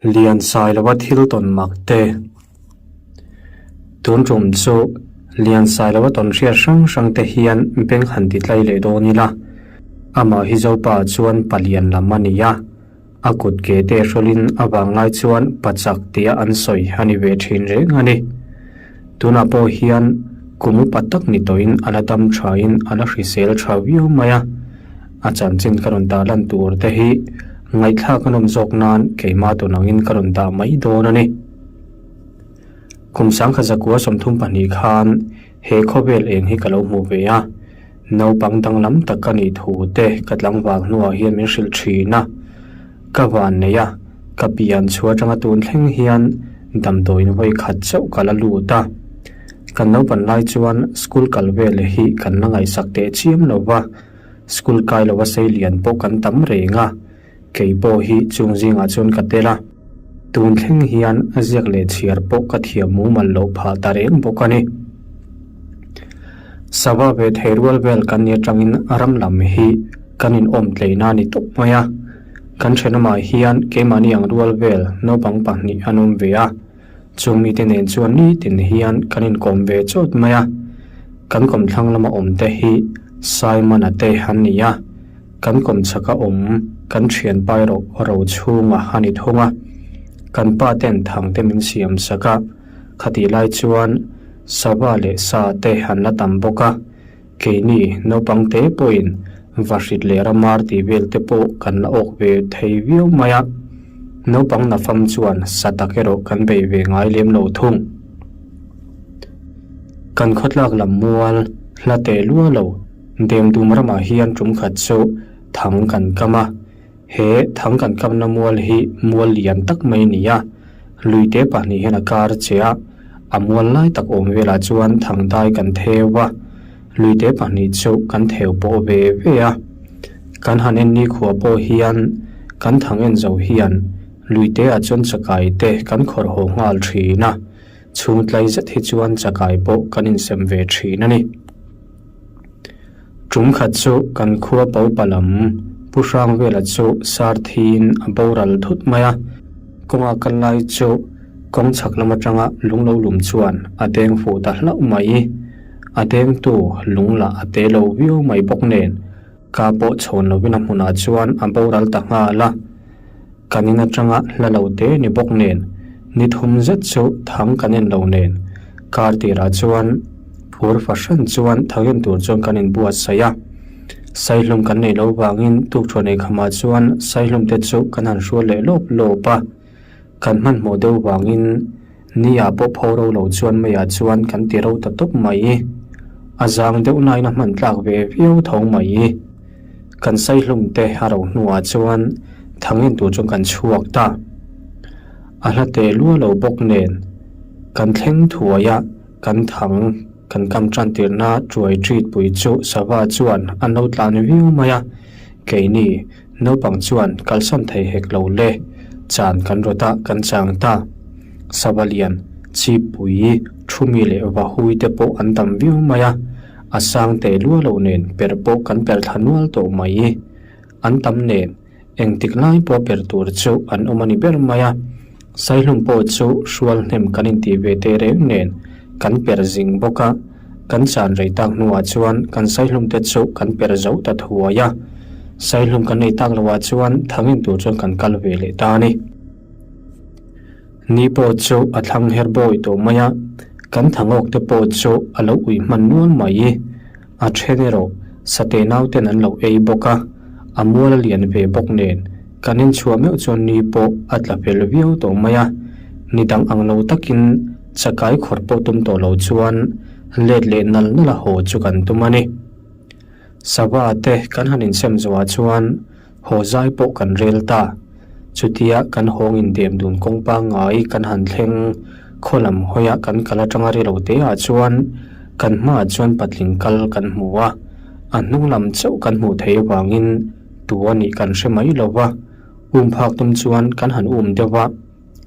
Liansailova thil tawn mak te. Tun tum chu Liansailova tawn hriat hrang hrang te hian beng han ti tlai leh dawn ila. Amah hi Zopa chuan palian lam a ni a, a kut ke te hrawlin a vanglai chuan pachak tia an sawi a ni ve thin reng a ni. Tunah pawh hian kum upa tak ni tawhin a la dam thain a la hrisel tha viau mai a. A chanchin ka rawn dah lan tur te hi ngaihthlak a nawm zawk nan keimah tun angin ka rawn dah mai dawn a ni. Kum sangkhat zakua 32 khan he khawvel eng hi ka lo hmu ve a, naupang danglam tak ka nih thu te ka tlangval hnuah hian min hrilh thin a. Ka van nei a, ka pian chhuah atanga tun thleng hian damdawiin vawi khat chauh ka la lut a. Kan naupan lai chuan school kal vel hi kan la ngaihsak teh chiam lo va. School kai lova sei lian pawh kan tam reng a, kei pawh hi chung zingah chuan ka tel a. Tun thleng hian a ziak leh chhiar pawh ka thiam mumal loh phah ta reng bawk a ni. Sava ve thei rual vel kan ni atangin ram lam hi kan inawm tleina a ni tawp mai a. Kan thenawmah hian keimahni ang rual vel naupang pahnih an awm ve a. Chung mite nen chuan nitin hian kan inkawm ve chawt mai a, kan kawmthlang lama awm te hi Simon-a te an ni a, kan kawmchhaka awm kan thianpa erawh Rochhunga a ni thung a, kan pa ten thang te min siam sak a, khatih lai chuan sava leh sa te an la tam bawk a. Keini naupang te pawhin vahrit leh ramar tih vel te pawh kan la awk ve thei viau mai a, naupang nafam chuan sa tak erawh kan bei ve ngai lem lo thung. Kan khawtlak lam mual hla teh lua lo Demdum ramah hian tum khat chu thang kan kam a, he thang kan kamna mual hi mual lian tak mai a ni a, luite pahnih hian a kar che a, a mual lai tak awm velah chuan thang dai kan theu a, luite pahnih chu kan theu pawh ve ve a. Kan han en nikhua pawh hian kan thang en zo hian luite ah chuan chakai te kan khawrh haw nghal thin a, chhung tlai zet hi chuan chakai pawh kan insem ve thin a ni. Tum khat chu kan khua Paupa lam Pu Hrangvela chu sar thiin a boral thut mai a, kawnga kal lai chu kawng chhak lam atanga lung lo lum chuan a deng fuh ta hlauh mai. A dengtu lung lah a te lo viau mai bawk nen ka pawh chhawn lovin a hmunah chuan a boral ta nghal a. Kan in atanga hla lo te ni bawk nen, ni thum zet chu thang kan en lo nen, kar tirah chuan phur fahran chuan thang en tur chuan kan inbuatsaih a. Saihlum kan neih loh vangin tukṭhuah nei khamah chuan saihlum te chu kan han hrual leh lawp lawp a. Kan hmanhmawh deuh vangin ni ah pawh pho ro lo chuan meiah chuan kan ti ro ta tawp mai. A zang deuh nain a hman tlak ve viau tho mai. Kan saihlum te a ro hnuah chuan thangin tur chuan kan chhuak ta. A hla teh lua lo bawk nen kan thleng thuai a, kan thang kan kam tan tirhna tuai treat pui chu sava chuan an lo tlan viau mai a, keini Naupang chuan kalsan thei hek lo le, chan kan rawt a, kan chang ta. Sava lian, chipui, thumi leh vahui te pawh an tam viau mai a, a sang teh lua lo nen per pawh kan per thla nual tawh mai. An tam nen, engtik lai pawh per tur chu an awm a ni ber mai a. Saihlum pawh chu hrual hnem kan intih ve teh reng nen kan per zing bawk a, kan chan rei tak hnuah chuan kan saihlum te chu kan per zo ta thuai a. Saihlum kan nei tak loah chuan thangin tur chuan kan kal ve leh ta a ni. Ni pawh chu a thlang her bawi tawh mai a, kan thangawk te pawh chu a lo ui hman nual mai. A then erawh sateh nauten an lo ei bawk a, a mual a lian ve bawk nen kan inchhuah meuh chuan ni pawh a tla fel viau tawh mai a, ni dang ang lo takin chakai khawr pawh tum tawh lo chuan let leh nal nal a haw chu kan tum a ni. Sava te kan han insem zawhah chuan haw zai pawh kan rel ta. Chutia kan hawng indem dun kawng pangngai kan han thleng khaw lam hawia kan kal atanga ri lo te ah chuan kan hmaah chuan patling kal kan hmu a, a hnung lam chauh kan hmuh theih avangin tu a nih kan hre mai lo va, um phak tum chuan kan han um deuh a.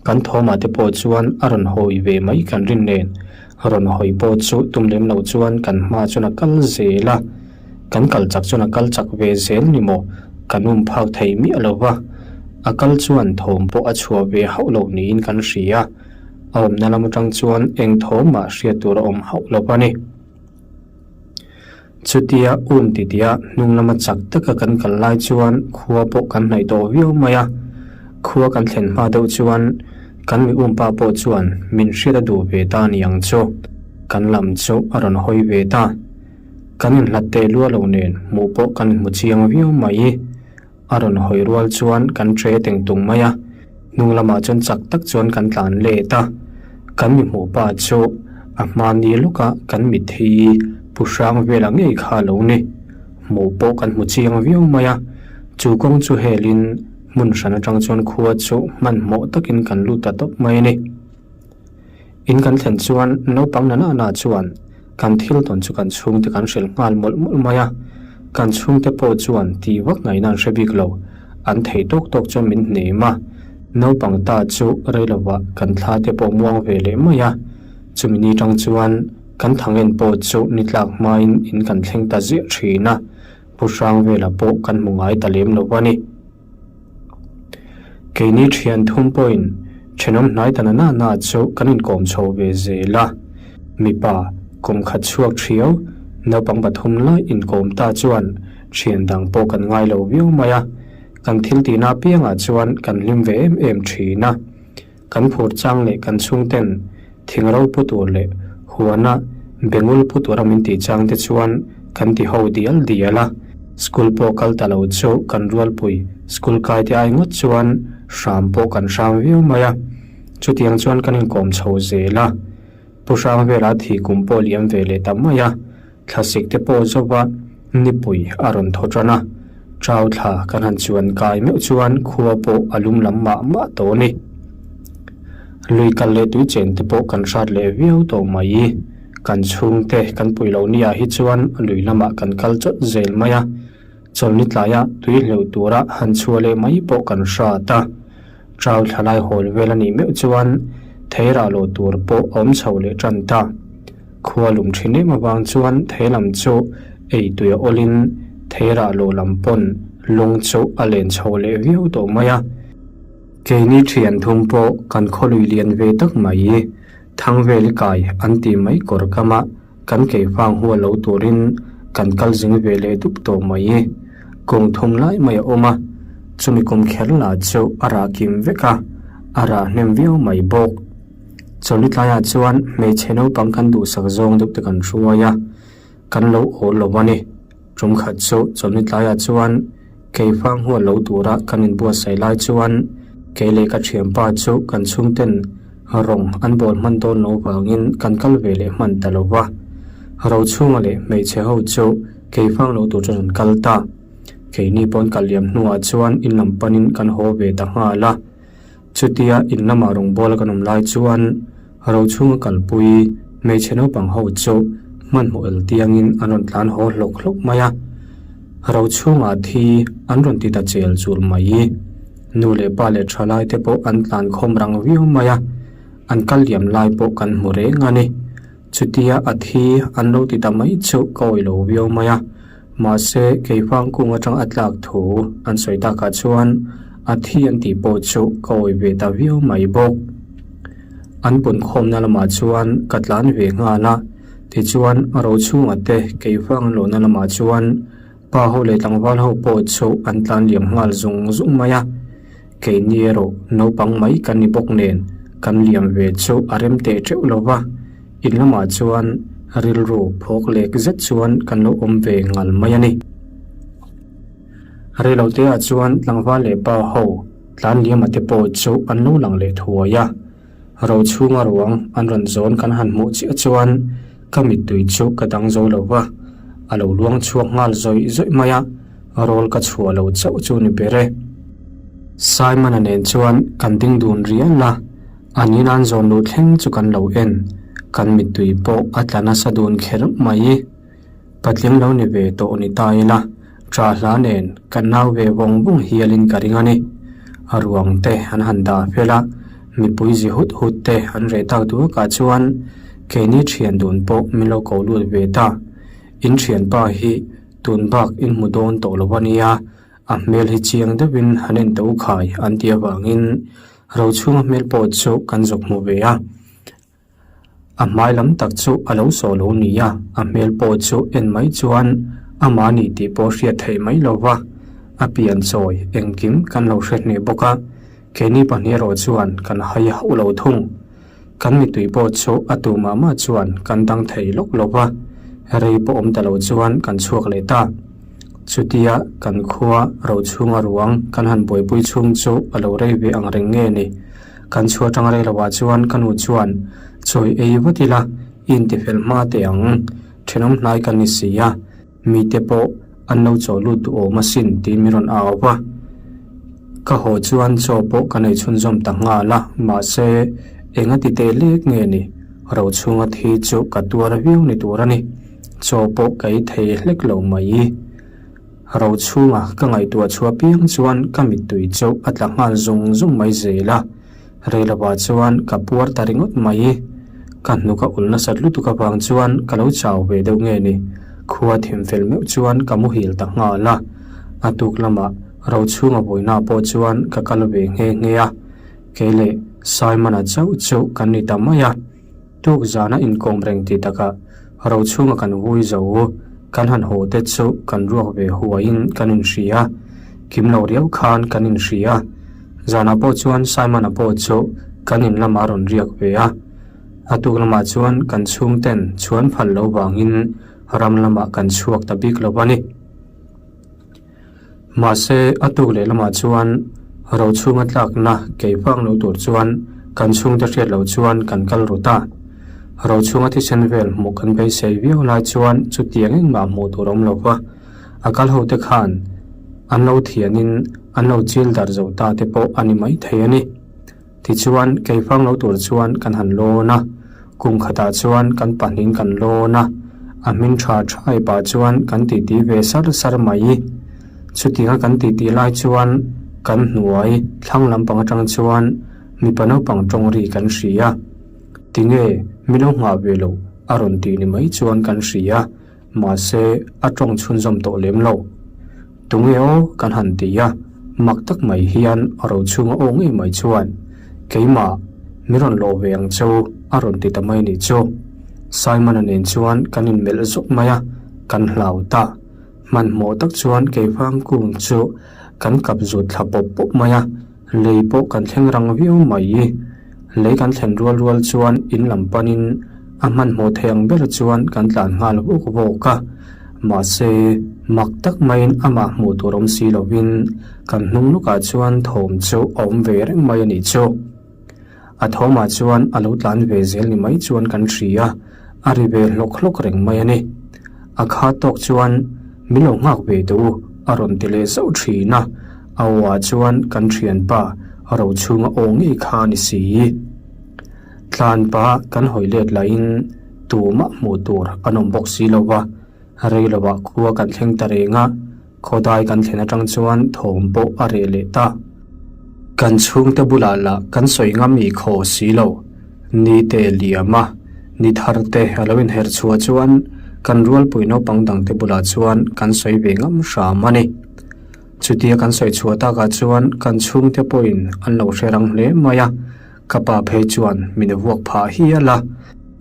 Kan thawmah te pawh chuan a rawn hawi ve mai kan rin nen, rawn hawi pawh chu tum lem lo chuan kan hma chuan a kal zel a, kan kal chak chuan a kal chak ve zel ni maw, kan um phak thei miah lo va. A kal chuan thawm pawh a chhuah ve hauh lo niin kan hria. A awmna lam atang chuan eng thawm mah hriat tur a awm hauh lo a ni. Chutia um titia hnung lama chak taka kan kal lai chuan khua pawh kan hnaih tawh viau mai a. Khua kan thlen hma deuh chuan kan mi umpa pawh chuan min hriat a duh ve ta ni ang chu. Kan lam chu a rawn hawi ve ta. Kan inhlat teh lua lo nen hmuh pawh kan inhmu chiang viau mai. A rawn hawi rual chuan kan ṭe teng tung mai a, hnung lamah chuan chak tak chuan kan tlan let a. Kan mi hmuh pa chu a hmani lawka kan mitthi pu hrang vela ngei kha a lo ni. Hmuh pawh kan hmu chiang viau mai a, chu kawng chu helin hmun hran atang chuan khua chu hmanhmawh takin kan lut ta tawp mai a ni. In kan thlen chuan naupang na na chuan kan thil tawn chu kan chhungte kan hrilh nghal mawlh mawlh mai a, kan chhungte pawh chuan ti vak ngaihna an hre bik lo, an thei tawk tawk chuan min hnem a, naupang ta chu rei lovah kan thla te pawh muang ve leh mai a, chumi ni tang chuan kan thangen pawh chu ni tlak hmain in kan thleng ta ziah thin a, Pu Hrangvela pawh kan hmu ngai ta lem lo a ni. Keini thian thum pawhin thenawm hnai ta na na na chu kan inkawm chho ve zel a, mipa kum khat chhuak thiau naupang pathum lai inkawm ta chuan thian dang pawh kan ngai lo viau mai a, kan thil tihna apiangah chuan kan hlim ve em em thin a. Kan phur chang leh kan chhungten thing ro pu tur leh huana bengul pu tura min tih chang te chuan kan ti ho dial dial a. School pawh kal ta lo chu kan rualpui school kai te ai ngawt chuan hram pawh kan hram viau mai a. Chutiang chuan kan inkawm chho zel a. Pu hrang vela thi kum pawh liam ve leh ta mai a. Thlasik te pawh zova nipui a rawn thaw tan a, chau thla kan han chuan kai meuh chuan khua pawh a lum lam mah mah tawh a ni. Lui kal leh tui chen te pawh kan hrat leh viau tawh mai. Kan chhungte kan pui loh ni ah hi chuan lui lamah kan kal chawt zel mai a, chawlhni tlaia tui hleuh tura han chhuah leh mai pawh kan hrat a. Chau thla lai hawl vel a nih meuh chuan thei rah loh tur pawh a awm chho leh tan ta. Khua lum thin em avang chuan thei lam chu ei tui a awlin thei rah loh lam pawn lung chu a len chho leh viau tawh mai a. Keini thian thum pawh kan khawlui lian ve tak mai Thangveli kai an tih mai kawr kama kan keifang hua lo turin kan kal zing ve leh dup tawh mai. Kawng thum lai mai a awm a, chumi kum kher lah chu a rah kim vek a, a rah hnem viau mai bawk. Chawlhni tlaiah chuan hmeichhe naupang kan duhsak zawng deuh te kan hruai a, kan lo awl lo a ni. Tum khat chu chawlhni tlaiah chuan keifang hual lo tura kan inbuatsaih lai chuan kei leh ka thianpa chu kan chhungten rawng an bawl hman dawn lo vangin kan kal ve leh hman ta lo va. Rochhunga leh hmeichhe ho chu keifang lo tur chuan an kal ta. Keini pawn kal liam hnuah chuan in lam panin kan haw ve ta nghal a. Chutia in lamah rawngbawla kan awm lai chuan Rochhunga kalpui hmeichhe naupang ho chu hmanhmawh el tiangin an rawn tlan haw hlawk hlawk mai a. Rochhunga thi an rawn ti ta chel chul mai. Nu leh pa leh thalai te pawh an tlan khawm rang viau mai a, an kal liam lai pawh kan hmu reng a ni. Chutia a thi an lo ti ta mai chu ka awih lo viau mai a. Mahse, Keifang kung atang a tlak thu an sawi takah chuan a thi an tih pawh chu ka awih ve ta viau mai bawk. An pun khawmna lamah chuan ka tlan ve nghal a, tichuan Rochhunga te Keifang an lawhna lamah chuan pa ho leh tlangval ho pawh chu an tlan liam nghal zung zung mai a. Keini erawh naupang mai kan ni bawk nen kan liam ve chu a rem teh teuh lo va, in lamah chuan rilru phawk lek zet chuan kan lo awm ve ngal mai a ni. Reiloteah chuan tlangval leh pa ho tlan liama te pawh chu an lo lang leh thuai a, Rochhunga ruang an rawn zawn kan han hmuh chiah chuan ka mittui chu ka dang zo lo va, a lo luang chhuak nghal zawih zawih mai a. Rawl ka chhuah lo chauh chu ni ber e. Simon-a nen chuan kan ding dun rial a, an in an zawn luh thleng chu kan lo en, kan mittui pawh a tla nasa dun kher mai. Patling lo ni ve tawh ni ta ila, ṭah hla nen kan nau ve vawng vawng hialin ka ring a ni. A ruang te an han dah fel a, mipui zi hut hut te an reh tak duakah chuan keini ṭhian dun pawh min lo ko lut ve ta. In ṭhianpa hi Tun bak in hmu dawn tawh lo a nia, A hmel hi chiang deuhin han en to khai an tih avangin Rochhunga hmel pawh chu kan zawk hmu ve a. A hmai lam tak chu a lo saw lo ni a, a hmel pawh chu en mai chuan amah ni tih pawh hriat theih mai lo va, a pian chawi engkim kan lo hre hneh bawk a, keini pahnih erawh chuan kan hai hauh lo thung. Kan mittui pawh chu a tu mah mah chuan kan dang thei lawk lo va, rei pawh awm ta lo chuan kan chhuak leh ta. Chutia kan khua Rochhunga ruang kan han buaipui chhung chu a lo rei ve ang reng nge ni? Kan chhuah tang rei loah chuan ka nu chuan, Chawi ei vat ila, i intifel hma teh ang. Thenawm hnai kan ni si a, mite pawh an lo chaw lut duh awm asin tiin min rawn au a. Ka haw chuan chaw pawh ka nei chhunzawm ta nghal a, mahse, enga ti teh lek nge ni? Rochhunga thi chu ka tuar viau ni tur a ni. Chaw pawh ka ei thei hlek lo mai. Ro chhunga ka ngaihtuah chhuah piang chuan ka mittui chu a tla nghal zung zung mai zel a, reilovah chuan ka puar ta ringawt mai. Ka hnuk a ul nasat lutuk avang chuan ka lo chau ve deuh nge ni, khua thim fel meuh chuan ka muhil ta nghal a. A tuk lamah ro chhunga vawiinah pawh chuan ka kal ve nghe nghe a, kei leh Simon-a chauh chu kan ni ta mai a. Tuk zana inkawm reng tih takah ro chhunga kan vui zo kan han haw te chu kan ruak ve huaiin kan inhria. Kim lo riau khan kan inhria. Zanah pawh chuan Simon-a pawh chu kan in lamah a rawn riak ve a. A tuk lamah chuan kan chhungten chhuan phal lo vangin ram lamah kan chhuak ta bik lo a ni. Mahse, a tuk leh lamah chuan ro chhunga tlakna kei vang lo tur chuan kan chhungte hriat loh chuan kan kal ru ta. Ro chhunga thisen vel hmuh kan beisei viau lai chuan chutiang engmah hmuh tur a awm lo va, a kal ho te khan an lo thianin an lo chil darh zo ta te pawh a ni maithei a ni. Tichuan, keifang lo tur chuan kan han lawn a, kum khatah chuan kan pahnihin kan lawn a, a hming tha thai pah chuan kan titi ve sar sar mai. Chutianga kan titi lai chuan kan hnuai thlang lampang atang chuan mipa naupang tawng ri kan hria. Tinge mi lo nghah ve loh a rawn tih ni mai chuan kan hria. Mahse, a tawng chhunzawm tawh lem lo. Tunge aw kan han ti a, mak tak mai hian a ro chhunga aw ngei mai chuan, Keimah, mi rawn lawh ve ang che u, a rawn ti ta mai nih chu. Simon-a nen chuan kan inmelh zawk mai a, kan hlau ta. Hmanhmawh tak chuan keifang kung chu kan kap zut thla pawp pawp mai a, lei pawh kan thleng rang viau mai. Lei kan thlen rual rual chuan in lam panin a hmanhmawh thei ang ber chuan kan tlan nghal vawk vawk a. Mahse, mak tak maiin amah hmuh tur awm si lovin kan hnung lukah chuan thawm chu a awm ve reng mai a nih chu. A thawmah chuan a lo tlan ve zel ni mai chuan kan hria, a ri ve hlawk hlawk reng mai a ni. A kha tawk chuan min lo nghak ve teh u a rawn ti leh zauh thin a, a awah chuan kan thianpa ro chhunga aw ngei kha a ni si. Tlan pah kan hawi let lahin tumah hmuh tur an awm bawk si lo va, rei lovah khua kan thleng ta reng a, Khawdai kan thlen atang chuan thawm pawh a reh leh ta. Kan chhungte bulah lah kan sawi ngam i khaw si lo. Ni te liam a, ni thar te a lo inher chhuah chuan kan rualpui naupang dangte bulah chuan kan sawi ve ngam hram a ni. Chutia kan sawi chhuah takah chuan kan chhungte pawhin an lo hre rang hle mai a. Ka pa phei chuan min vuak phah hial a,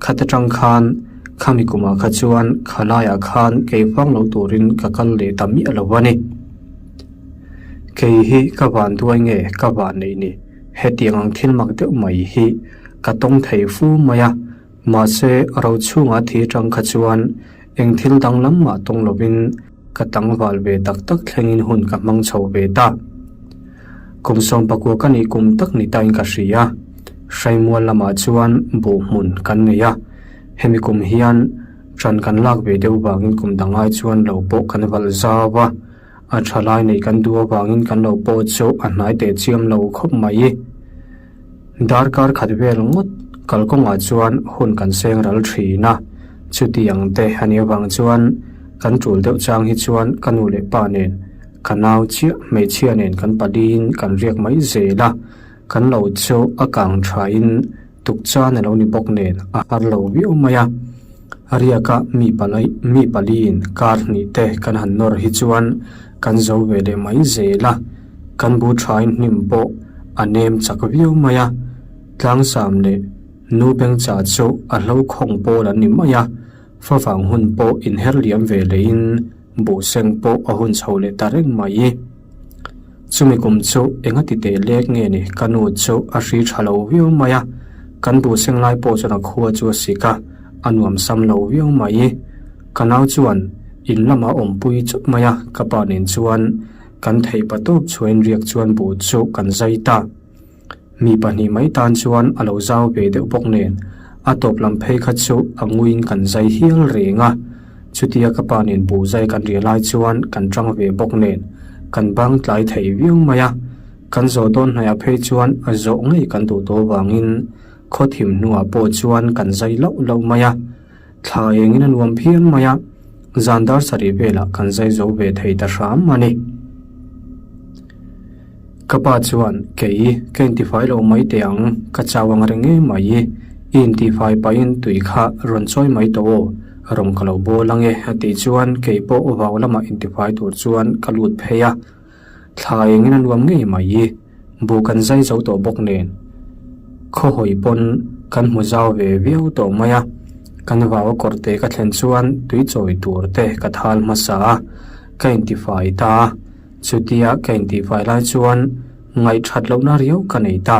khat atang khan khami kumah kha chuan khalaiah khan kei vang lo turin ka kal leh ta miah lo a ni. Kei hi ka van duai nge ka van neih ni, hetiang ang thil mak deuh mai hi ka tawng thei fu mai a, mahse ro chhungah thi atang kha chuan eng thil danglam mah tawng lovin Ka tlangval ve tak tak thlengin hun ka hmang chho ve ta. Kum 19 ka nih kum tak ni tain ka hria. Hraimual lamah chuan buh hmun kan nei a. Hemi kum hian ṭan kan lak ve deuh vangin kum dang ai chuan lo pawh kan valh zau a. A ṭha lai neih kan duh avangin kan lo pawh chu a hnai teh chiam lo khawp mai. Darkar khat vel ngawt kalkawngah chuan hun kan seng ral thin a, chuti ang te a nih avang chuan kan tul deuh chang hi chuan ka nu leh pa nen ka nau chiah hmeichhia nen kan paliin kan riak mai zel a, kan lo chu a kang thain tuk chan a lo ni bawk nen a har lo viau mai a. A riaka mi pali mi paliin kar hnih te kan han nawr hi chuan. Kan zo ve leh mai zel a, kan bu thain hnim pawh a nem chak viau mai a, tlangsam leh nu bengcha chu a hlo khawng pawl an ni mai a, favang hun pawh inher liam ve lehin buhseng pawh a hun chho leh ta reng mai. Chumi kum chu enga ti teh lek nge ni ka nu chu a hri tha lo viau mai a, kan buhseng lai pawh chuan a khua chu a sik a, a nuam sam lo viau mai. Ka nau chuan in lamah awmpui chawp mai a, ka pa nen chuan kan theih pa tawp chhuain riak chuan buh chu kan zai ta. Mi pahnih mai tan chuan a lo zau ve deuh bawk nen a tawp lam phei kha chu a nguiin kan zai hial reng a. Chutia ka pa nen buh zai kan riah lai chuan kan tang ve bawk nen kan bang tlai thei viau mai a. Kan zawh dawn hnaihah phei chuan a zawh ngei kan duh tawh vangin khaw thim hnuah pawh chuan kan zai lauh lauh mai a. Thla engin a nuam phian mai a, zan dar sarih velah kan zai zo ve thei ta hram a ni. Ka pa chuan, Kei, ka intifai lo mai teh ang, ka chau ang reng em mai. I intifai pahin tui kha rawn chawi mai tawh aw, rawn ka lo bawl ang e, a tih chuan kei pawh vau lamah intifai tur chuan ka lut phei a. Thla engin a nuam ngei mai. Buh kan zai zo tawh bawk nen khawhawi pawn kan hmu zau ve viau tawh mai a, kan vau a kawrte ka thlen chuan tui chawi tur te ka thal hmasa a, ka intifai ta a, chutia ka intihfai lai chuan ngaihthat lohna riau ka nei ta,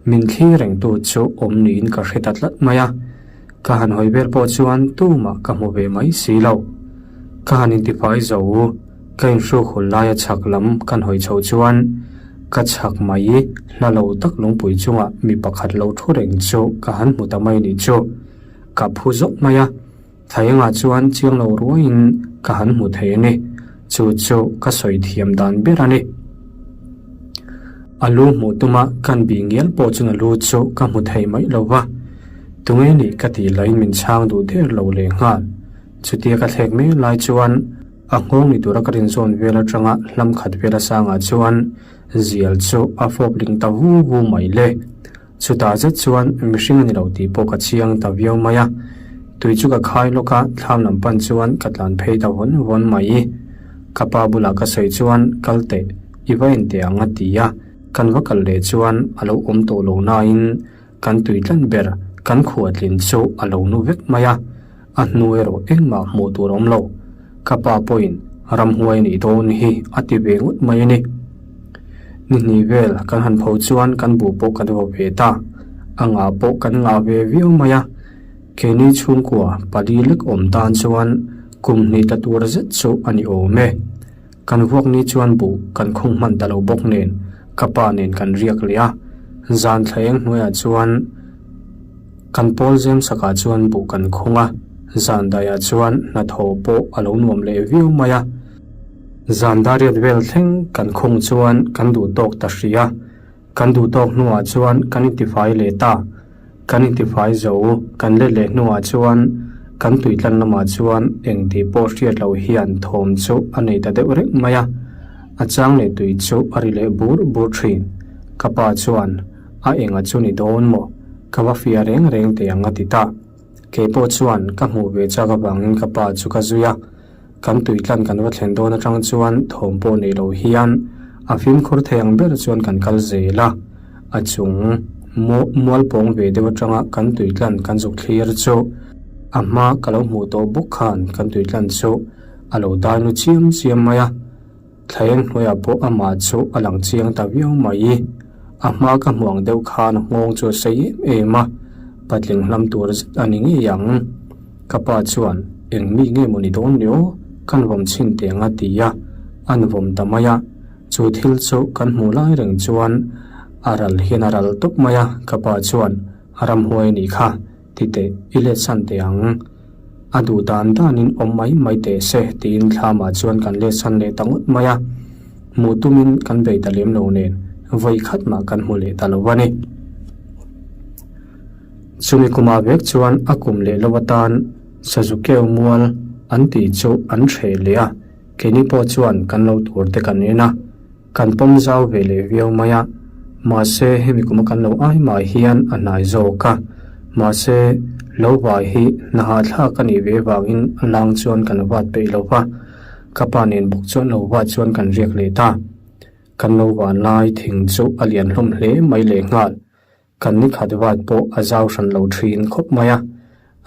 min thlir rengtu chu awm niin ka hre ta tlat mai a, ka han hawi vel pawh chuan tumah ka hmu ve mai si lo, ka han intifai zo. Ka inhruk hul laia chhak lam kan hawi chhoh chuan ka chhak mai hla lo tak lungpui chungah mi pakhat lo thu reng chu ka han hmu ta mai nih chu. Ka phu zawk mai a, Thaengah chuan chiang lo ruaiin ka han hmu thei a ni. Chu chu ka sawi thiam dan ber a ni. A lu hmuh tuma kan bih ngial pawh chuan a lu chu ka hmu thei mai lo va, tunge nih ka tih lahin min chhang duh der lo lehnghal. Chutia ka thlek mek lai chuan a nghawng ni tura ka rinzawn vel atanga hlam khat vela sangah chuan zial chu a fawp ling ta vu vu mai le. Chutah zet chuan mihring a ni lo tih pawh ka chiang ta viau mai a. Tui chu ka khai lawk a, thlam lam pan chuan ka tlan phei ta vawn vawn mai. Ka pa bulah ka sawi chuan kal teh, i va en teh ang a ti a, kan va kal leh chuan a lo awm tawh lo nain Kan tui tlan ber, kan khuatlin chu a lo nu vek mai a, a hnu erawh engmah hmuh tur a awm lo. Ka pa pawhin ramhuai nih dawn hi a ti ve ngawt mai a ni. Ni hnih vel kan han pho chuan kan buh pawh kan vaw ve ta, a ngah pawh kan ngah ve viau mai a. Keini chhungkua pali lek awm tan chuan kum hnih ta tur zet chu a ni awm e. Kan vuak ni chuan buh kan khung hman ta lo bawk nen ka pa nen kan riak leh a, zan thla eng hnuaiah chuan kan pawl zem sakah chuan buh kan khung a, zan daiah chuan hnathawh pawh a lo nuam leh viau mai a. Zan dariat vel thleng kan khung chuan kan duh tawk ta hri a, Kan duh tawk hnuah chuan kan intifai leh ta. Kan intifai zo, kan let leh hnuah chuan kan tuitlan lamah chuan eng tih pawh hriat loh hian thawm chu a nei ta deuh reng mai a. A chang leh tui chu a ri leh bur bur thin. Ka pa chuan, A enga chu ni dawn maw? Ka va fia reng reng teh ang a ti ta. Kei pawh chuan ka hmuh ve chak avangin ka pa chu ka zui a. Kan tuitlan kan va thlen dawn atang chuan thawm pawh nei lo hian a fimkhur thei ang ber chuan kan kal zel a, a chung mual pawng ve deuh atanga kan tuitlan kan zuk thlir chu a hma ka lo hmuh tawh bawk khan kan tuitlan chu a lo dai nu chiam chiam mai a. Thlaeng hnuaiah pawh amah chu a lang chiang ta viau mai. A hma ka hmu ang deuh khan a nghawng chu a sei em em a, patling hlam tur zet a ni ngei ang. Ka pa chuan, Eng mi nge maw ni dawn ni aw, kan vawm chhin teh ang a ti a, an vawm ta mai a. Chu thil chu kan hmuh lai reng chuan a ral hian a ral tawp mai a, ka pa chuan, Ramhuai a nih kha, ti teh, i let san teh ang. A duh dan danin awm mai mai teh se tiin thlamah chuan kan let san leh ta ngawt mai a, hmuh tumin kan bei ta lem lo nen vawi khat mah kan hmu leh ta lo a ni. Chumi kumah vek chuan a kum leh lo atan Sazukeu mual an tih chu an hreh leh a, keini pawh chuan kan lo tur te kan en a. Kan pawm zau ve leh viau mai a, mahse hemi kuma kan lo ai mah hian a hnai zawk a, mahse lo vai hi hna hahthlak a nih ve vangin a lang chuan kan vat peih lo va. Ka pa nen bawk chuan lo va chuan kan riak leh ta. Kan lo van lai thing chu a lian hlawm hle mai lehnghal. Kan ni khat vat pawh a zau hran lo thin khawp mai a.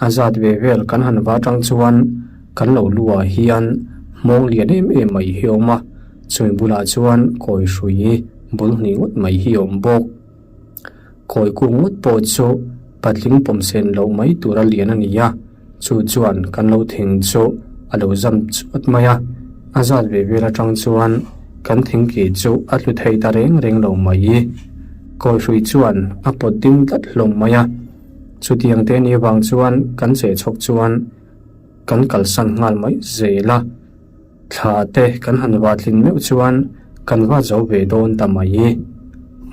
A zat ve vel kan han va tang chuan kan lo lu ah hian hmawng lian em em mai hi a awm a, chumi bulah chuan kawi hrui bul hnih ngawt mai hi a awm bawk. Kawi kung ngawt pawh chu patling pawm sen loh mai tura lian a ni a, chu chuan kan lo thing chu a lo zam chuat mai a, a zat ve vel atang chuan kan thing ki chu a tlu thei ta reng reng lo mai. Kawi hrui chuan a pawt ding tlat hlawm mai a. Chutiang te ni vang chuan kan che chhawk chuan kan kalsan nghal mai zel a, thla te kan han va tlin meuh chuan kan va zo ve dawn ta mai.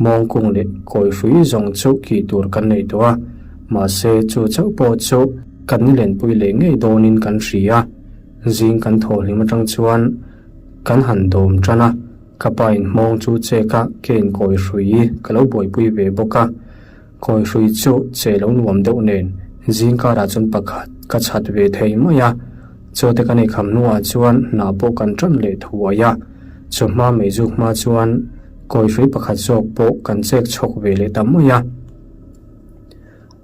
Mawngkung leh kawi hrui zawng chu kih tur kan nei tawh a, mahse chu chauh pawh chu kan nilenpui leh ngei dawnin kan hria. Zing kan thaw hlim atang chuan kan han dawm tan a, ka pa in hmawng chu chek a, ke in kawi hrui ka lo buaipui ve bawk a. Kawi hrui chu che lo nuam deuh nen zing karah chuan pakhat ka chhat ve thei mai a, chaw te kan eikham hnuah chuan hna pawh kan tan leh thuai a, chawhma meizuk hma chuan kawi hrui pakhat zawk pawh kan chek chhawk ve leh ta mai a.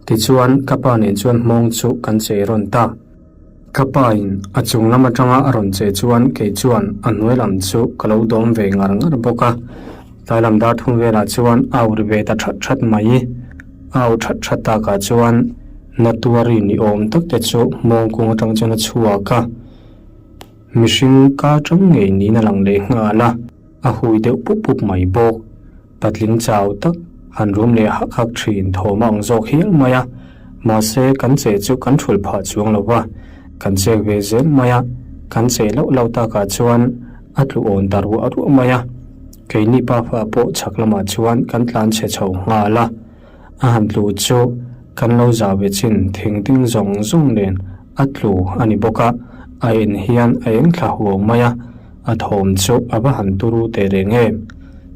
Tichuan ka pa nen chuan hmawng chu kan che rawn ta. Ka pa in a chung lam atanga a rawn che chuan kei chuan a hnuai lam chu ka lo dawm ve ngar ngar bawk a. Tlai lam dar thum velah chuan a ur ve ta that that mai. A au that that takah chuan Natuari ni awm tak te chu hmawng kung atang chuan a chhuak a. Mihring ka tang ngei niin a lang leh nghal a, a hui deuh pup pup mai bawk. Patling chau tak han rum leh hak hak thin thawm a ang zawk hial mai a, mahse kan che chu kan thulh phah chuang lo va, kan chek ve zel mai a, kan che loh loh takah chuan a tlu awn ta ruah ruah mai a, keini pafa pawh chhak lamah chuan kan tlan chhe chho nghal a, a han tlu chu kan lo zah ve chin thing ding zawng zawng nen a tlu a ni bawk a, a en hian a eng thla huau mai a. A thawm chu a va han turu teh reng em?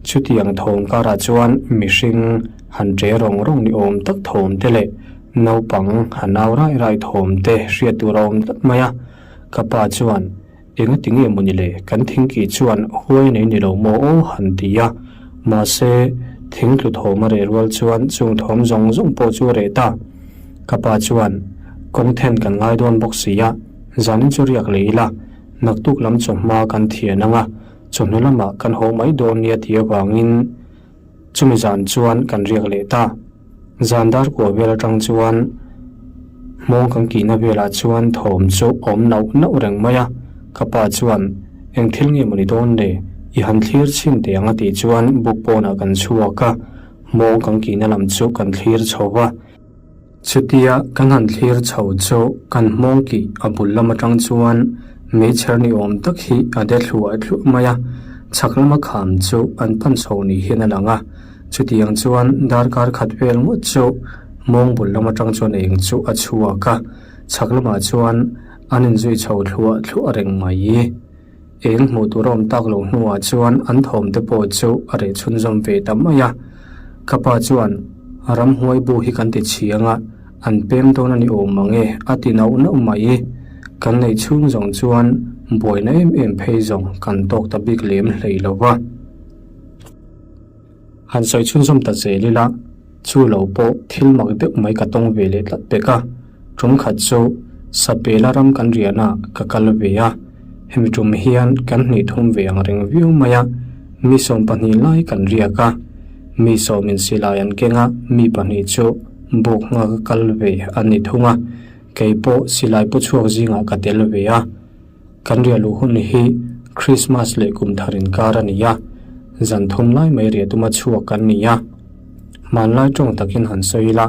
Chutiang thawm karah chuan mihring han ṭe rawng rawng ni awm tak thawm te leh naupang han au rai rai thawm te hriat tur a awm tlat mai a. Ka pa chuan, Enga ti nge mawni le, kan thingkih chuan huai nei ni lo maw aw han ti a. Mahse, thing tlu thawm a reh rual chuan chung thawm zawng zawng pawh chu a reh ta. Ka pa chuan, Kawng then kan ngai dawn bawk si a, zanin chu riak leh ila. Naktuk lam chawhma kan thian ang a, chawhnu lamah kan haw mai dawn nia tih avangin chumi zan chuan kan riak leh ta. Zan dar kua vel atang chuan hmawng kan kihna velah chuan thawm chu awm nauh nauh reng mai a, ka pa chuan eng thil nge mawni dawn le, i han thlir chhin teh ang a tih chuan buk pawnah kan chhuak a, hmawng kan kihna lam chu kan thlir chho va. Chutia kan han thlir chho chu kan hmawng kih a bul lam atang chuan meichher ni awm tak hi a de thluah thluah mai a, chhak lama kham chu an pan chho ni hian a lang a, chutiang chuan darkar khat vel ngawt chu hmawng bul lam atang chuan eng chu a chhuak a, chhak lamah chuan an inzui chho thluah thluah reng mai. Eng hmuh tur a awm tak loh hnuah chuan an thawm te pawh chu a reh chhunzawm ve ta mai a. Ka pa chuan, Ramhuai bu hi kan ti chhiang a, an pem dawn a ni awm mang e, a ti nauh nauh mai. Kan neih chhung zawng chuan buaina em em phei zawng kan tawk ta bik lem hlei lo va. Han sawi chhunzawm ta zel ila, chu lo pawh thil mak deuh mai ka tawng ve leh tlat pek a. Tum khat chu Sapela ram kan rianah ka kal ve a, hemi tum hian kan hnih thum ve ang reng viau mai a, mi 12 lai kan riak a. Mi sawmin silai an keng a, mi pahnih chu buk nghak a kal ve an ni thung a, kei pawh silai pu chhuak zingah ka tel ve a. Kan riah luh hun hi Krismas leh kum thar inkar a ni a, zan thum lai mai riah tuma chhuak kan ni a. Hmanlai tawng takin han sawi ila,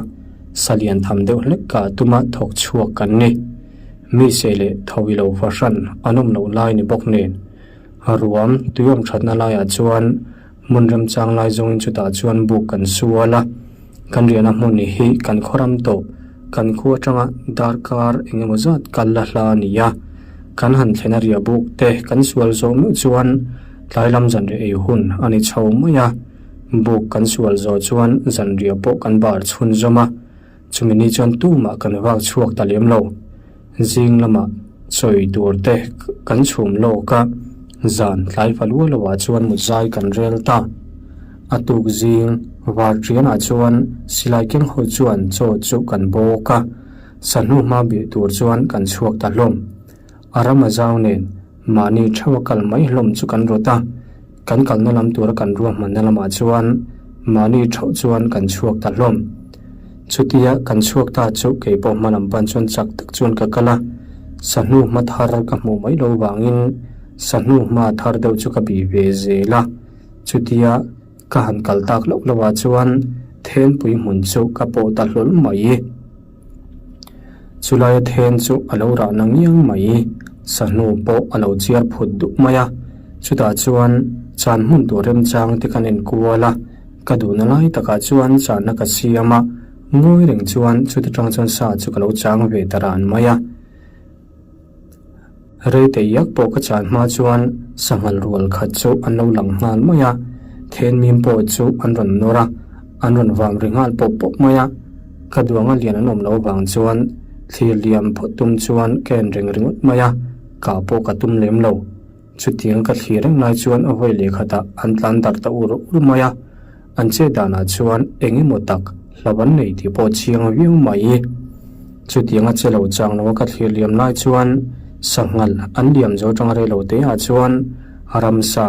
sa lian tham deuh hlek kah tuma thawk chhuak kan ni. Mi seh leh tho i lo fahran an awm loh lai ni bawk nen, ruam tuiawm thatna laiah chuan hmun remchang lai zawngin chutah chuan buk kan sual a. Kan riahna hmun hi kan khawram tawp, kan khu atanga darkar eng emaw zat kal la hla a ni a. Kan han thlen a riah buk te kan sual zawh meuh chuan tlai lam zanriah ei hun a ni chho mai a. Buk kan sual zawh chuan zanriah pawh kan bar chhunzawm a, chumi ni chuan tumah kan vak chhuak ta lem lo. Zing lamah. Sawi tur te kan chhum lawk a, zan tlai fa luah lo ah chuan mut zai kan rel ta. A tuk zing var ṭianah chuan silai keng ho chuan chaw chu kan bawk a, sahnu hma bih tur chuan kan chhuak ta hlawm. A ram a zau nen mahni theuh a kal mai hlawm chu kan rawt a, kan kalna lam tura kan ruahmanna lamah chuan mahni theuh chuan kan chhuak ta hlawm. Chutia kan chhuak ta chu kei pawh hma lam pan chuan chak tak chuan ka kal a, sahnu hma thar ka hmuh mai lo vangin sahnu hma thar deuh chu ka bih ve zel a, chutia ka han kal tak loh loh ah chuan thenpui hmun chu ka pawh ta hlawl mai. Chulaia then chu a lo rah na ngiang mai, sahnu pawh a lo chiar phut duh mai a, chutah chuan chan hmun tur remchang te kan enkual a, ka duhna lai takah chuan channa ka siam a, ngawi reng chuan chuta tang chuan sa chu ka lo chang ve ta ran mai a. Reitei yak pawh ka chan hma chuan sanghal rual khat chu an lo lang nghal mai a, then mim pawh chu an rawn nawr a, an rawn vam ri nghal pawp pawp mai a. Ka duanga lian an awm loh vang chuan thlir liam phawt tum chuan ka en reng ringawt mai a, kah pawh ka tum lem lo. Chutiang ka thlir reng lai chuan a vawi leh khatah an tlan darh ta ur ur mai a, an chet danah chuan eng emaw tak hlauh an nei tih pawh chiang viau mai. Chutiang a che lo chang lo a ka thlir liam lai chuan sanghal an liam zo tang rei lo te ah chuan ramsa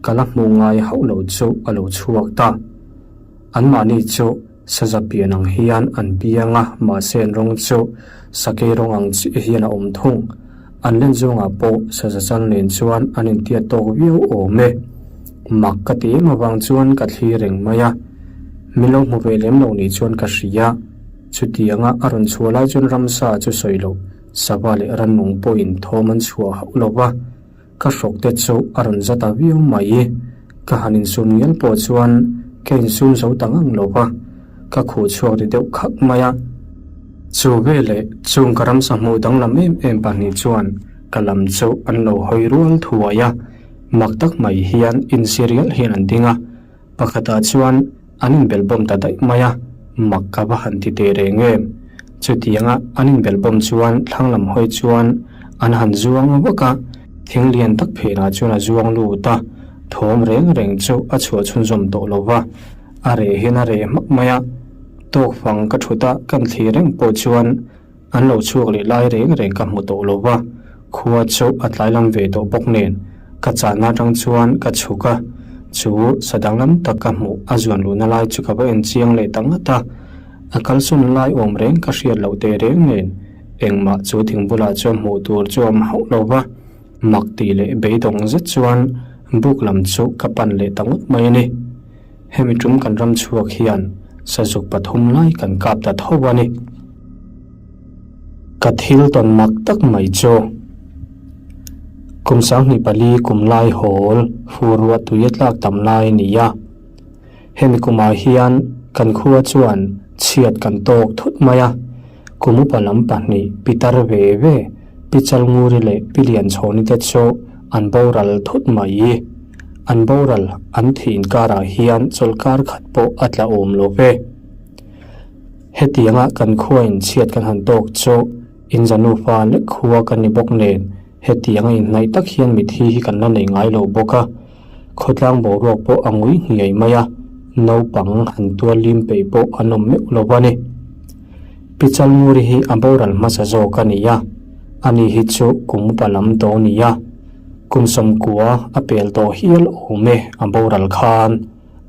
ka la hmuh ngai hauh lo chu a lo chhuak ta. Anmahni chu Saza pian ang hian an piang a, mahse an rawng chu sakei rawng ang chiah hian a awm thung. An len zawngah pawh saza chal nen chuan an intiat tawk viau awm e. Mak ka ti em avang chuan ka thli reng mai a, min lo hmu ve lem lo nih chuan ka hria. Chutianga a rawn chhuah lai chuan ramsa chu sawi loh, sava leh rannung pawhin thawm an chhuah hauh lo va. Ka hrawk te chu a rawn za ta viau mai. Ka han insum ngial pawh chuan ka insum zo ta ngang lo va, ka khuh chhuak ri deuh khak mai a. Chu veleh chung ka ramsa hmuh danglam em em pahnih chuan ka lam chu an lo hawi rual thuai a, mak tak mai hian insi rial hian an ding a. Pakhatah chuan an inbelhbawm ta daih mai a, mak ka va han ti teh reng em? Chutianga an inbelhbawm chuan thlang lam hawi chuan an han zuang vak a, thing lian tak phenah chuan a zuang lut a, thawm reng reng chu a chhuah chhunzawm tawh lo va, a reh hian a reh hmak mai a. Tawkfang ka thut a, kan thli reng pawh chuan An lo chhuak leh lai reng reng ka hmu tawh lo va, khua chu a tlai lam ve tawh bawk nen ka chahna atang chuan ka chhuk a, chu sa danglam tak ka hmuh a zuan luhna lai chu ka va en chiang leh ta ngat a, a kalsawn lai awm reng ka hriat loh teh reng nen engmah chu thing bulah chuan hmuh tur chu a awm hauh lo va, mak tih leh beidawng zet chuan buk lam chu ka pan leh ta ngawt mai a ni. Hemi tum kan ram chhuak hian sazuk pathum lai kan kap ta tho a ni. Ka thil tawn mak tak mai chu kum 24 kum lai hawl fur ruah tui a tlak tam lai a ni a. Hemi kumah hian kan khua chuan chhiat kan tawk thut mai a. Kum upa lam pahnih pitar ve ve Pi Chalnguri leh Pi Lianchhawni te chu an boral thut mai. An boral an thih inkarah hian chawlhkar khat pawh a tla awm lo ve. Hetianga kan khuain chhiat kan han tawk chu inza nufa lek khua kan ni bawk nen hetianga inhnaih tak hian mithi hi kan la nei ngai lo bawk a, khawtlang boruak pawh a ngui hniai mai a, naupang han tual lim peih pawh an awm meuh lo a ni. Pi Chalnguri hi a boral hmasa zawk a ni a, ani hi chu kum upa lam tawh a ni a, kum sawmkua a pel tawh hial awm e a boral khan.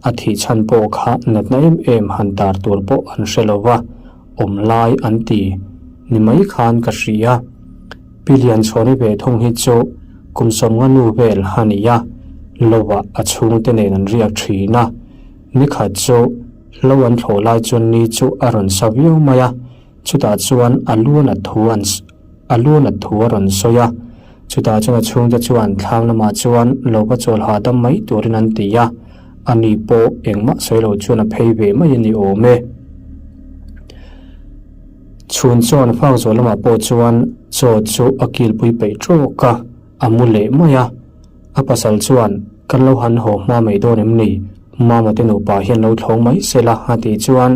A thih chhan pawh kha natna em em han tar tur pawh an hre lo va, awm lai an ti ni mai khan ka hria. Pi Lianchhawni ve thung hi chu kum sawmnga nu vel a ni a, lovah a chhungte nen an riak thin a. Nikhat chu hlo an thlawh lai chuan ni chu a rawn sa viau mai a, chutah chuan a lu nat thu an a lu nat thu a rawn sawi a. Chutah chuan a chhungte chuan thlam lamah chuan lo va chawl hahdam mai turin an ti a, ani pawh engmah sawi lo chuan a phei ve mai a ni awm e. Chhun chuan fak zawh lamah pawh chuan chaw chu a kilpui peih tawk a, a mu leh mai a. A pasal chuan, Kan lo han haw hma mai dawn em ni? Mama te nupa hian lo thlawng mai se la a tih chuan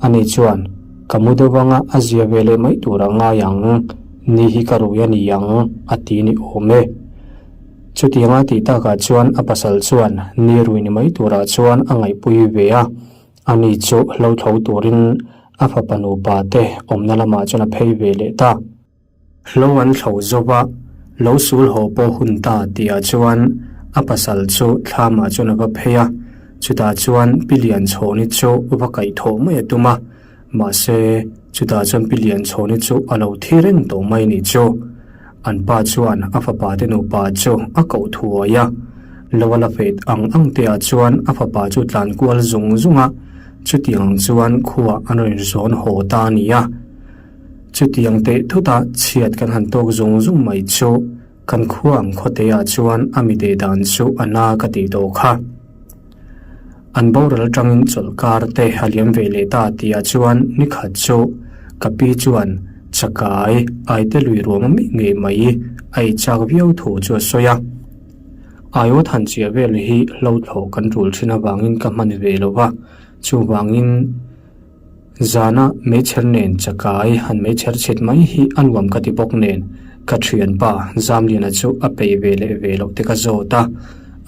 ani chuan, Ka mu deuh anga a zia ve leh mai tur a ngai ang. Ni hi ka rui a ni ang, a ti ni awm e. Chutianga tih takah chuan a pasal chuan ni rui ni mai turah chuan a ngaihpui ve a, ani chu hlo tho turin a fapa nupa te awmna lamah chuan a phei ve leh ta. Hlo an thlo zo va, lo sul haw pawh hun ta tihah chuan a pasal chu thlamah chuan a va phei a, chutah chuan Pi Lianchhawni chu va kaih thawh mai a tum a, mahse chutah chuan Pi Lianchhawni chu a lo thi reng tawh mai nih chu. An pa chuan a fapa te nupa chu a koh thuai a, lo a la fet ang ang te ah chuan a fapa chu tlan kual zung zung a, chutiang ang chuan khua an rawn zawn haw ta a ni a. Chutiang teh thuta chhiat kan han tawk zung zung mai chu kan khua ang khawteah chuan a mi deh dan chu a na ka tih tawh kha. An boral atangin chawlhkar te a liam ve leh ta tihah chuan nikhat chu ka pi chuan chakai aite lui ruam a mih ngei mai a ei chak viau thu chu a sawi a. Aiawt han chiah vel hi hlo thlawh kan tul thin avangin ka hman ve lo va, chuvangin Zana meichher nen chakai han meichher chhit mai hi a nuam ka ti bawk nen ka thianpa Zamliana chu a peih ve leh ve loh te ka zawt a,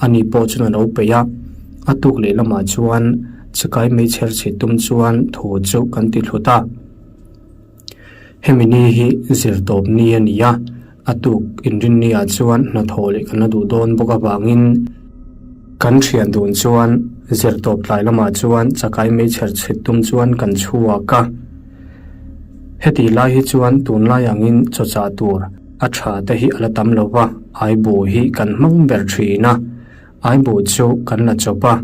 ani pawh chuan a lo peih a, a tuk leh lamah chuan chakai meichher chhit tum chuan thu chu kan ti thlut a. Hemi ni hi zirtawp ni a ni a, a tuk inrinni ah chuan hnathawh leh kan la duh dawn bawk avangin kan thian dun chuan zirtawp tlai lamah chuan chakai meichher chhit tum chuan kan chhuak a. Heti lai hi chuan tunlai angin chawchah tur a tha te hi a la tam lo va, aibu hi kan hmang ber thin a, aibu chu kan la chawp a.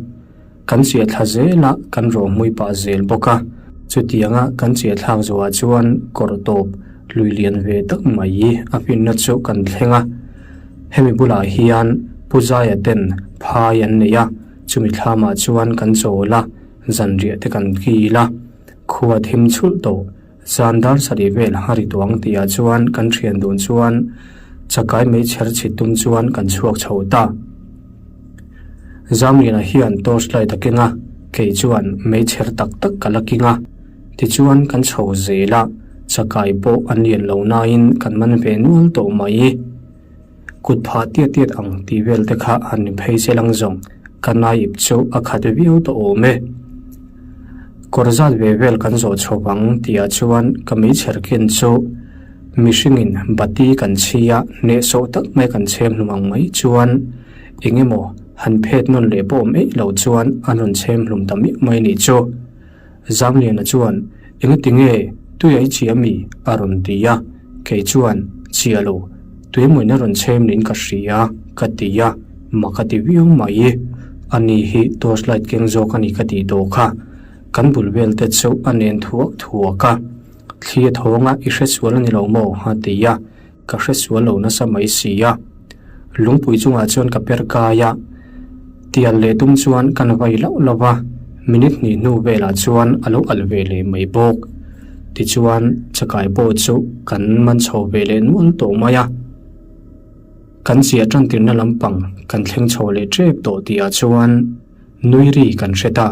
Kan chiah thla zel a, kan rawh hmui pah zel bawk a. Chutianga kan chiah thlak zuah chuan kawr tawp lui lian ve tak mai a finna chu kan thleng a. Hemi bulah hian Pu Zaia ten phai an nei a, chumi thlamah chuan kan chawl a, zanriah te kan kil a. Khua thim chhulh tawh, zan dar sarih vel a ri tuang tihah chuan kan thian dun chuan chakai meichher chhit tum chuan kan chhuak chho ta. Zamliana hian torch light a keng a, kei chuan meichher tak tak ka la king a. Tichuan kan chho zel a, chakai pawh an lian lo nain kan man ve nual tawh mai. Kut phah tiat tiat ang tih vel te kha han ni phei se lang zawng, ka naip chu a khat viau tawh awm e. Kawr zat ve vel kan zawh chho vang tihah chuan ka meichher ken chu mihringin bati kan chhi a, hnehsawh tak mai kan chhem hlum ang mai chuan eng emaw han phet nawn leh pawh awm eih lo chuan an rawn chhem hlum ta miah mai nih chu. Zamliana chuan engati nge tui a i chhia mi? a rawn ti a, kei chuan chhia lo, tuimawiin a rawn chhem niin ka hria ka ti a, mak a ti viau mai. Ani hi torch light keng zawk a ni ka tih tawh kha, kan bul vel te chu a nen thuak thuak a, thli a thawnga i hresual a ni lo maw? a ti a. Ka hre sual lo nasa mai si a. Lungpui chungah chuan ka per kai a, tial leh tum chuan ka na vai loh lo va, minute hnih hnu velah chuan a lo alh ve leh mai bawk. Tichuan, chakai pawh chu kan man chho ve leh nual tawh mai a. Kan chiah tantirna lampang kan thleng chho leh tep tawh tihah chuan nui ri kan hre ta.